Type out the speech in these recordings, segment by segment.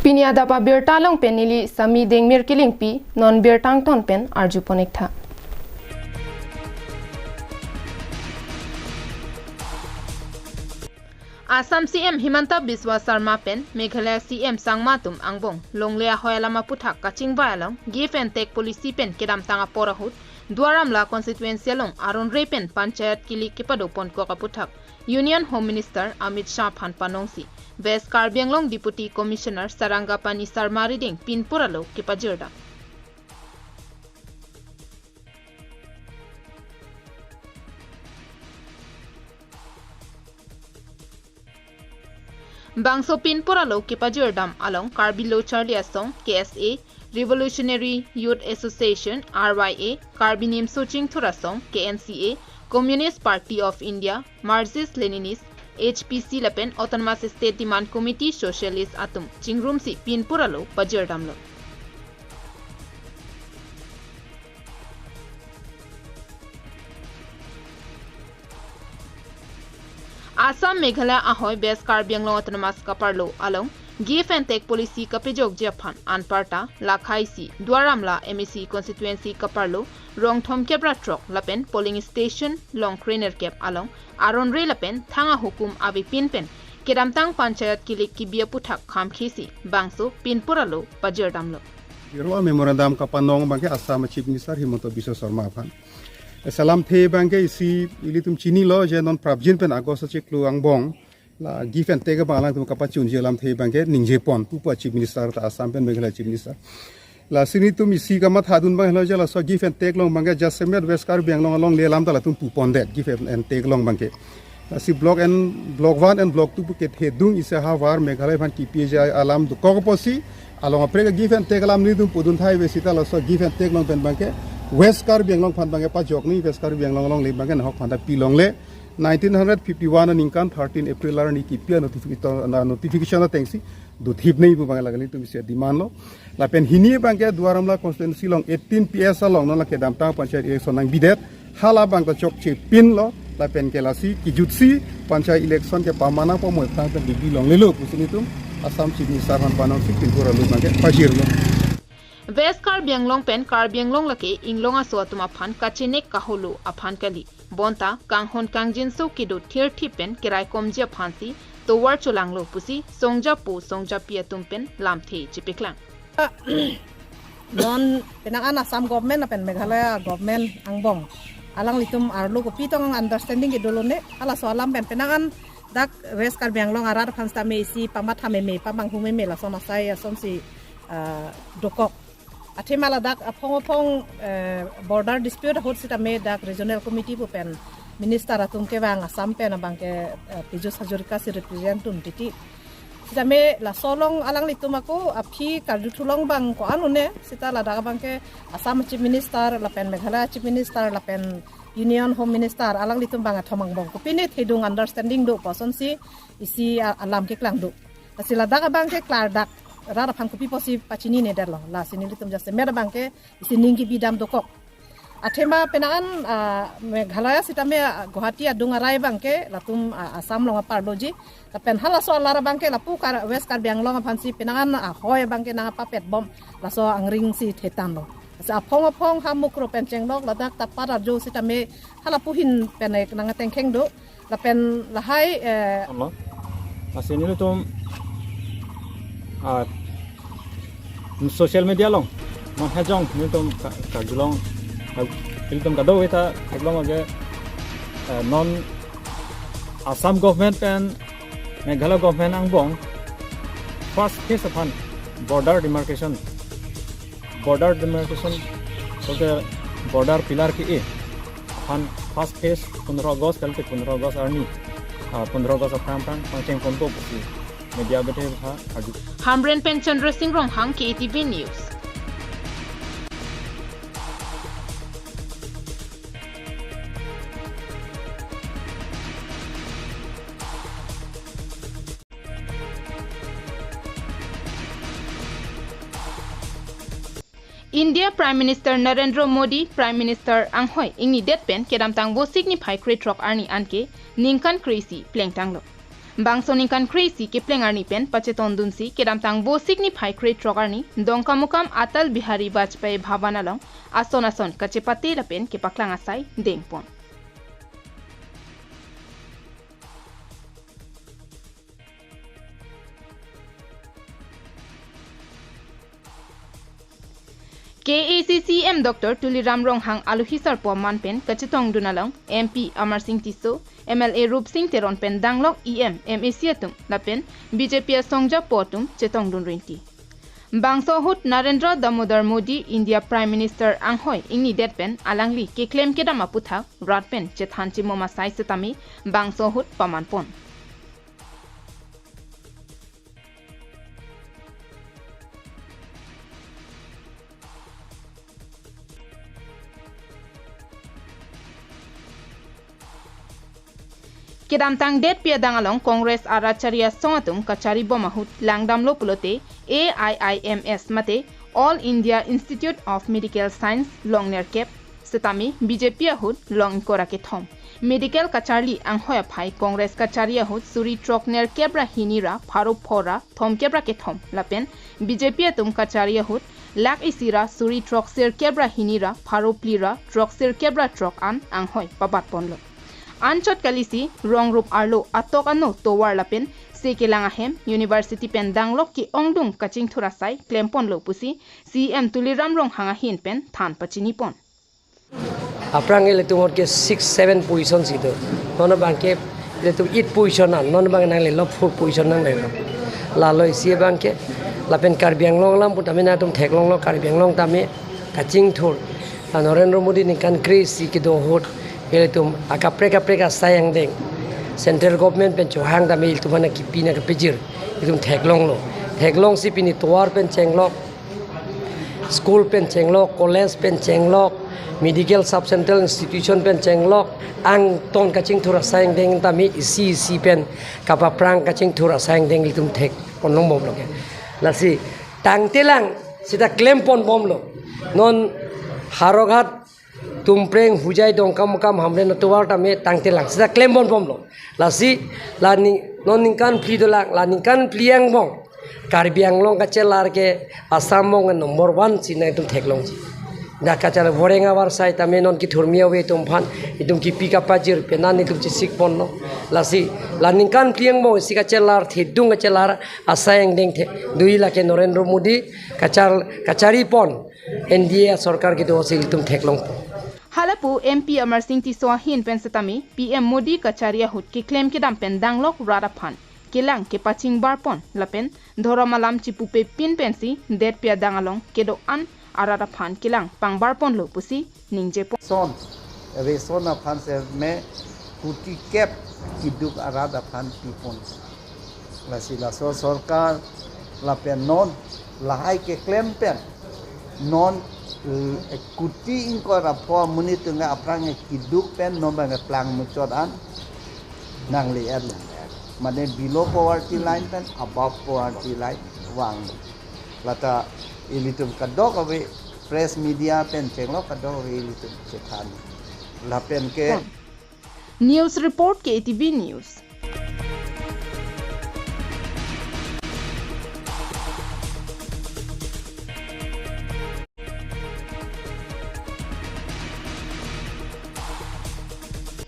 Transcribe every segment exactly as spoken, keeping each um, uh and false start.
Pini adap abirta along pen neli Sami Dengmir Kilingpi, non birta angton pen arjupon-ik tha. Assam C M Himanta Biswa Sarma pen Meghalaya C M Sangma atum angbong longle ahoi alam aputhak kachingvai along give and take policy pen kedamtang apor ahut Duar Amla constituency along aron-re pen panchayat kilik kepadoponkok aputhak Union Home Minister Amit Shah aphan panongsi West Karbi Anglong Deputy Commissioner Sarangapani Sarma Riding pinpur alo kepajirdam. Bangso pinpur alo kepajirdam along Karbi Lo Charli Asong, K S A, Revolutionary Youth Association, R Y A, Karbi Nimso Chingthur Asong, K N C A, Communist Party of India, Marxist Leninist, H P C lapen Autonomous State Demand Committee Socialist atum chingrumsi pinpur alo pajirdamlo. Assam Meghalaya ahoi West Karbi Anglong Autonomous kaparlo along give and take policy kapejokji aphan anparta lakhaisi Duar Amla M A C constituency kaparlo rong thomkep ra throk lapen polling station long krenerkep along aron-re lapen thang ahukum avepin pen kedamtang panchayat kilik kebi aputhak khamkhesi bangso pinpur alo pajirdamlo. Zero memorandum kapanong abangke Assam Chief Minister Himanta Biswa Sarma aphan. Salamthe abangke isi ilitum chinilo je non prapjin pen August achiklo angbong la give and take abang alangtum kapachunji alamthe abangke ningjepon pupo Chief Minister ta Assam pen Meghalaya Chief Minister. Lasi nelitum isi kamathadun abang helo je laso give and take along abangke jasemet West Karbi Anglong alongle alam ta latum pupondet give and take along abangke. Lasi block and block one and block two pu kethedung isi havar Meghalaya aphan kipi ajai alam dokok apotsi along apre give and take alam nelitum pudun thai ave seta laso give and take along pen abangke West Karbi Anglong aphan abangke pajok ni West Karbi Anglong alongle abangke nahok aphan ta pilongle. Nineteen hundred fifty-one aningkan thirteen April arni kipi a notification, na notification atengsi dothip nei pu abang lake nelitum isi demand lo. Lapen hini abangke Duar Amla constituency along eighteen P S along non lake damtang panchayat election nangbidet. Hala abang ta chokche pinlo. Lapen ke lasi kijutsi panchayat election ke pamana pamoi tang pen bibi longlelo pusi nelitum Assam Chief Minister aphan panongsi pinpur alo abangke pajirlo. West Karbi Anglong pen Karbi Anglong lake inglong aso atum aphan kachenek kaholo aphan kali. Bonta kanghon kangjinso kedo thirthip pen keraikomji aphansi tovar cholanglo pusi songjapo songjapi atum pen lamthe chepeklang. Non penang an Assam government lapen Meghalaya government angbong alanglitum arlo kopi tong understanding kedo lone, halaso alam pen penang an dak West Karbi Anglong arat aphan sitame isi pamatha meme pamanghu meme lason asai asonsi, ah, dokok. Athema ladak aphong aphong, eh, border dispute ahut sitame dak regional committee pu pen minister atum kevang Assam pen abangke, eh, Piyush Hazarika si represent dun titi. Sitame laso along alanglitum ako aphi karju thulong abang ko-an un-e seta ladak abangke Assam Chief Minister lapen Meghalaya Chief Minister lapen Union Home Minister alanglitum abang athom angbong kopine thedung understanding do pu asonsi isi a-, alam keklang do. Lasi ladak abangke klardak rat aphan kopi pusi pachinine detlo. Lasi nelitum jasemet abangke isi ning kebidam dokok. Athema penang an, ah, Meghalaya sitame, ah, Guwahati adung arai abangke latum, ah, Assam along aparloji. Lapen halaso alar abangke lapu Kar-, West Karbi Anglong aphansi penang an, ah, ahoi abangke nangpapet bom laso angring si thetan lo. Lasi aphong aphong ha Mukroh pen chenglok ladak Tatpar Arjo sitame halapu ahin pen ek nangtengkheng do. Lapen lahai, eh, Ano? Lasi nelitum, ah, social media along, non hajong nelitum ka-, karjulong, ka-, nelitum kadokave ta theklong age, eh, non Assam government pen Meghalaya government angbong first phase aphan border demarcation, border demarcation, okay, border pillar ke-e aphan first phase pondro August kalite pondro August arni, ah, pondro August aphrang aphrang pangchengponpo pusi media bethe ha arju. Hamren pen Chandra Singh Ronghang, K A T V News. India Prime Minister Narendra Modi, Prime Minister anghoi ingnidet pen kedamtang Vosik niphai krethrok arni anke ningkan kreisi plengtanglo. Bangso ningkan kre-isi kepleng arni pen pachetongdunsi kedamtang Vosik niphai krethrok arni Dongkamukam Atal Bihari Vajpayee Bhavan along ason ason kachepate lapen kepaklang asai dengpon. K A A C C E M Doctor Tuliram Ronghang alohi sarpo aman pen kachetongdun along M P Amarsing Tisso, M L A Rupsing Teron pen danglok E M, M A C atum lapen B J P asongjapo atum chetongdun rinti. Bangso ahut Narendra Damodar Modi, India Prime Minister anghoi ingnidet pen alangli keklem kedam aputhak rat pen chethan chimum asai setame bangso ahut pamanpon. Kedamtang detpi adang along Congress arat chari asong atum kacharibom ahut langdamlo pulote A I I M S mate All India Institute of Medical Science longnerkep setame B J P ahut long ingkoi ra kethom. Medical kacharli anghoi aphai Congress kachari ahut suri throknerkep ra hini ra pharo pho ra thomkep ra kethom lapen B J P atum kachari ahut lakh isi ra suri throksirkep ra hini ra pharo phli ra throksirkep ra throk an anghoi pabatponlo. Anchot kalisi rong rup arlo atok ano tovar lapen se kelang ahem university pen danglok ke-ongdung kachingthur asai klemponlo pusi C E M Tuliram Ronghang ahin pen than pachinipon. Aphrang ilitum ahut ke six, seven position si do. Non abang ke ilitum eight position an, non abang nanglelo four position nanglelo. Lalo isi abang ke lapen Karbi Anglong alam pu tame nangtum theklonglo, Karbi Anglong tame kachingthur. La Narendra Modi ningkan kre-isi kedo ahut ilitum akaprek kaprek asai angdeng central government pen chohang tame ilitum aphan kipi nangkepajir ilitum theklonglo. Theklongsi pini tovar pen chenglok, school pen chenglok, college pen chenglok, medical sub central institution pen chenglok, angton kachingthur asai angdeng tame isi isi pen kapaphrang kachingthur asai angdeng ilitum thekpon longbomlo ke. Lasi tangtelang seta klemponbomlo. Non Howraghat, Tumpreng, Hojai, Dongkamukam, Hamren atovar tame tangtelang seta klemponbomlo. Lasi la ning, non ningkan phli dolang, la ningkan phli angbong Karbi Anglong kachelar ke Assam angbong number one si nangtum theklongji. Dak kachar voreng avar sai tame non kethurmi ave atum aphan itum kipi kapajir penan itum chesikponlo. Lasi la ningkan phli angbong isi kachelar, thedung kachelar asai angdeng the dui lake Narendra Modi kachar, kacharipon N D A sorkar kedo si itum theklongpo. Halapu M P Amarsing Tisso ahin pen setame P M Modi kachari ahut keklem kedam pen danglok rat aphan kelang kepachingbarpon lapen dhorom alam chipupepin pensi detpi adang along kedo-an arat aphan kelang pangbarponlo pusi ningjepon. Son, ration aphan seme kuti kep keduk arat aphan pipon. Lasi laso sorkar lapen non lahai keklem pen non, eh, kuti ingkoi ra pho amonit atum aphrang keduk pen non abang plang muchot an nangli-et lang-et. Mane below poverty line pen above poverty line vang. Lata ilitum kadokave press media pen chenglok kadokave ilitum chethan. Lapen ke News report, K A T V News.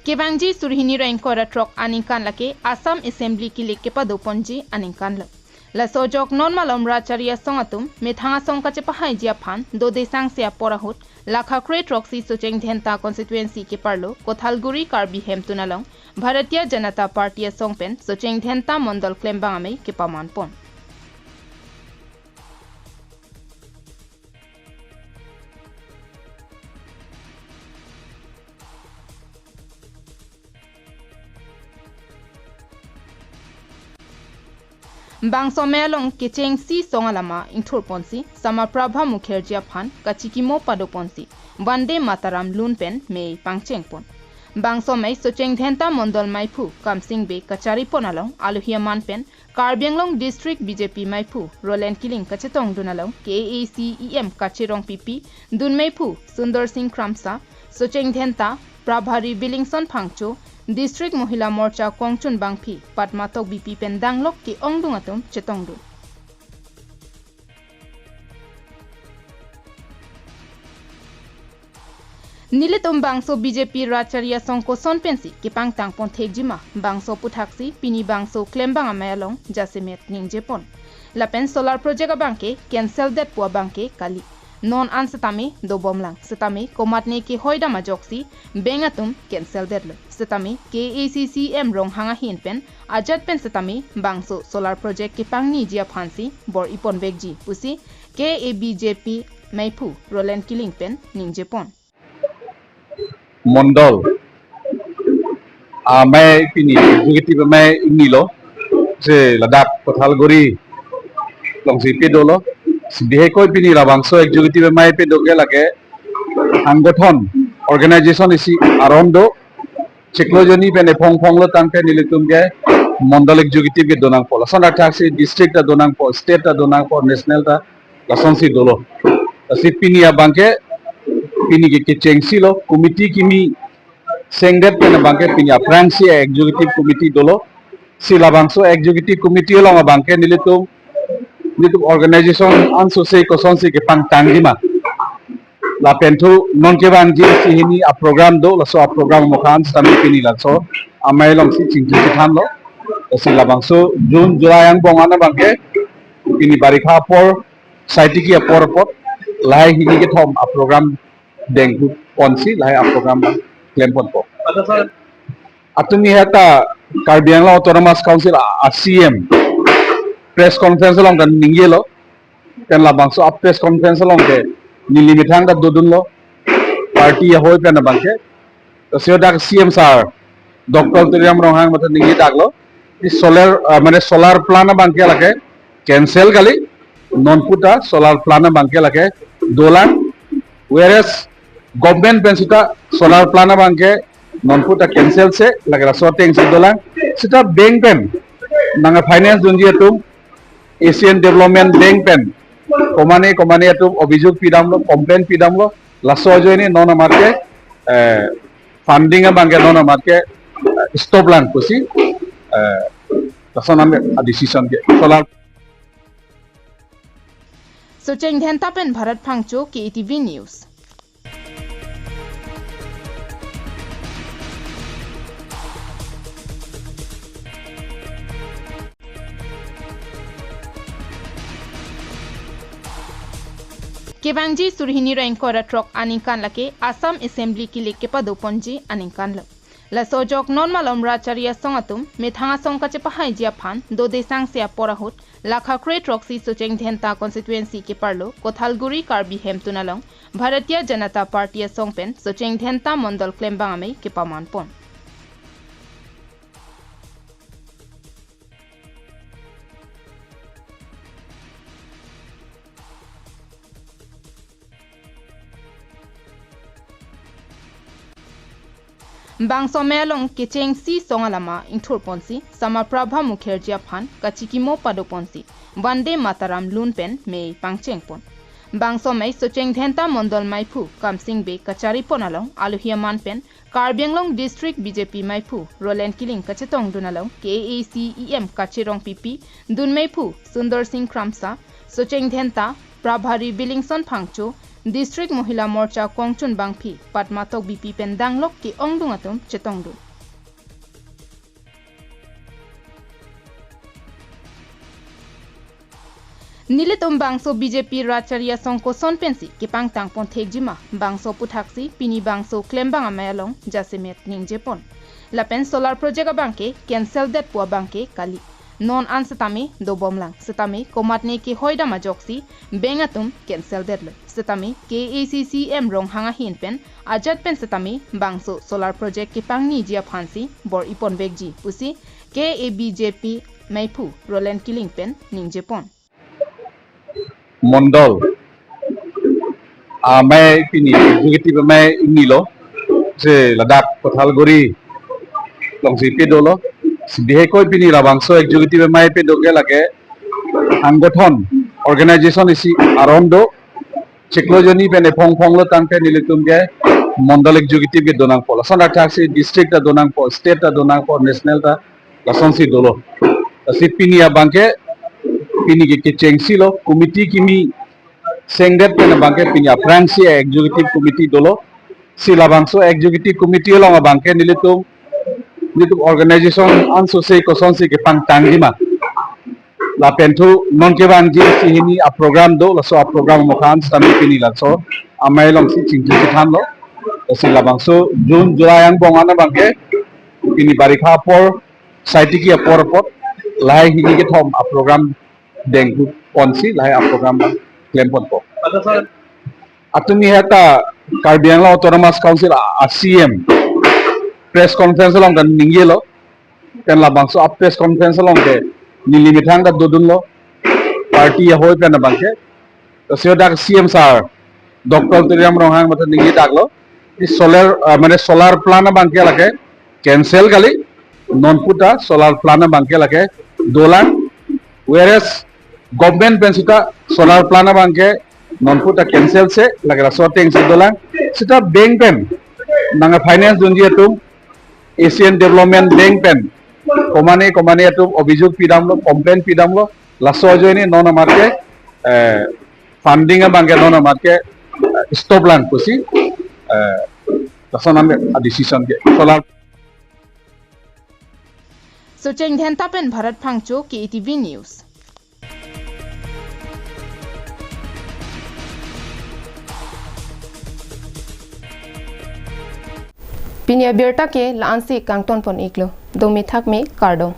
Kevangji suri hini ra ingkoi ra throk aningkan lake Assam Assembly kilik kepadoponji aningkanlo. Laso ajok non malom rat chari asong atum methang asong kachepahaiji aphan dode sangse apor ahut lakha kre throksi Socheng Dhenta constituency keparlo Kothalguri Karbi Hemtun along Bharatiya Janata Party asong pen Socheng Dhenta Mondol klembang amei kepamanpon. Bangso amei along kechengsi song alama ingthurponsi Shyama Prabha Mukherjee aphan kachikimo padoponsi Vande Mataram lun pen mei pangchengpon. Bangso amei Socheng Dhenta Mondol maiphu Kamsing Bey kacharipon along alohi aman pen Karbi Anglong District B J P maiphu Roland Killing kachetongdun along K A A C E M Kache Rongpipi, dun maiphu Sundar Singh Kramsa, Socheng Dhenta, Prabhari Billingson Phangcho, District Mohila Morcha Kongchun Bangphi, Padma Tokbipi pen danglok ke-ongdung atum chetongdun. Nelitum bangso B J P Rachari Asong koson pensi kepangtang pon thekjima, bangso aputhaksi pini bangso klembang amei along jasemet ningje pon. Lapen solar project abangke cancel det pu abangke kali. Non an setame dobomlang, setame komatne kehoidam ajoksi bank atum cancel detlo. Setame K A A C C M Ronghang ahin pen ajat pen setame bangso solar project kepangniji aphansi bor-i ponvekji pusi K A B J P meiphu Roland Killing pen ningje pon. Mondol amei pini executive amei ingnilo, je ladak Kothalguri alongsi pedolo. Bihekoi pini labangso executive amei pedo ke lake anggothon organization isi aron do, chiklo joni pen ephong phong lo tangte nelitum ke mondol executive ke donangpo. Lason athaksi district ta donangpo, state ta donangpo, national ta lasonsi dolo. Lasi pini abangke, pini ke kechengsi lo, committee kimi sengdet pen abangke pini aphrangsi executive committee dolo. Si labangso executive committee along abangke nelitum, nelitum organization ansose kosonsi kepangtangjima. Lapen thu non kevangji isi hini aprogram do, laso aprogram mokhan setame pini laso amei alongsi chingki chethanlo. Lasi labangso June, July angbong an abangke pini barikha apor, saitiki apor apot, lahai hini kethom aprogram denghu ponsi lahai aprogram klem ponpo. Atumi heta Karbi Anglong Autonomous Council a, a C M press conference along kan ningjelo. Pen labangso a press conference along ke neli methang ta dodunlo, party ahoi pen abangke. To sio dak C M sir, Doctor Tuliram Ronghang mate ningje daklo, di solar, ah, mane solar plant abangke lake cancel kali, non puta solar plant abangke lake dolang, whereas government pen sita solar plant abangke non puta cancel se, lake laso atengsi dolang, sita bank pen, nang finance dunji atum, Asian Development Bank pen, komane komane atum obijok pidamlo, complaint pidamlo, laso ajoine non amatke, eh, funding abangke non amatke, eh, stop lang pusi, eh, lason an a decision ke. Solar. Socheng Dhenta pen Bharat Phangcho, K A T V News. Kevangji suri hini ra ingkoi ra throk aningkan lake Assam Assembly kilik kepado ponji aningkan lo. Laso ajok non malom Rachari Asong atum methang asong kachepahaiji aphan dode sangse apor ahut lakha kre throksi Socheng Dhenta constituency keparlo Kothalguri Karbi Hemtun along Bharatiya Janata Party asong pen Socheng Dhenta mondol klembang amei kepaman pon. Bangso amei along kechengsi song alama ingthur ponsi Shyama Prabha Mukherjee aphan kachikimo pado ponsi Vande Mataram lun pen mei pangcheng pon. Bangso amei Socheng Dhenta mondol meiphu Kamsing Bey kachari pon along alohi aman pen Karbi Anglong District B J P meiphu Roland Killing kachetongdun along K A A C E M Kache Rongpipi, dun meiphu Sundar Singh Kramsa, Socheng Dhenta, Prabhari Billingson Phangcho, District Mohila Morcha Kongchun Bangphi, Padma Tokbipi pen danglok ke-ongdung atum chetongdun. Nelitum bangso B J P Rachari Asong koson pensi kepangtang pon thekjima, bangso aputhaksi pini bangso klembang amei along jasemet ningje pon. Lapen solar project abangke cancel det pu abangke kali. Non an setame dobomlang, setame komatne kehoidam ajoksi bank atum cancel detlo. Setame K A A C C M Ronghang ahin pen ajat pen setame bangso solar project kepangniji aphansi bor-i ponvekji pusi K A B J P meiphu Roland Killing pen ningje pon. Mondol amei pini executive amei ingnilo, je ladak Kothalguri alongsi pedolo. Bihekoi pini labangso executive amei pedo ke lake anggothon organization isi aron do, chiklo joni pen ephong phong lo tangte nelitum ke Mondal executive ke donangpo, lason athaksi district ta donangpo, state ta donangpo, national ta lasonsi dolo. Lasi pini abangke, pini ke kechengsilo, committee kimi sengdet pen abangke pini aphrangsi executive committee dolo. Si labangso executive committee along abangke nelitum, nelitum organization ansose kosonsi kepangtangji ma, lapen thu non kevangji si hini aprogram do, laso aprogram mokhan sitame pini laso amei alongsi chingki chethanlo. Lasi labangso June, July angbong an abangke pini barikha apor, saitiki apor apot lahai hini kethom aprogram denghu ponsi lahai aprogram klem ponpo. Atumi heta Karbi Anglong Autonomous Council a, a C M press conference along kan ningjelo. Pen labangso a press conference along ke neli methang ta dodunlo, party ahoi pen abangke. Lasi dak C M sir, Doctor Tuliram Ronghang matha ningjedaklo, di solar, ah, mane solar plant abangke lake cancel kali, non puta solar plant abangke lake dolang, whereas government pen sita solar plant abangke non puta cancel se, lake laso atengsi dolang, sita bank pen nang finance dunji atum, Asian Development Bank pen komane komane atum obijok pidamlo, complaint pidamlo, laso ajoine non amatke, eh, funding abangke non amatke, eh, stop lang pusi, eh, lason ame a decision ke solar. Socheng Dhenta pen Bharat Phangcho, K E T V News. Pini abirta ke la-ansi kangton pon iklo. Dome thakme, kardom.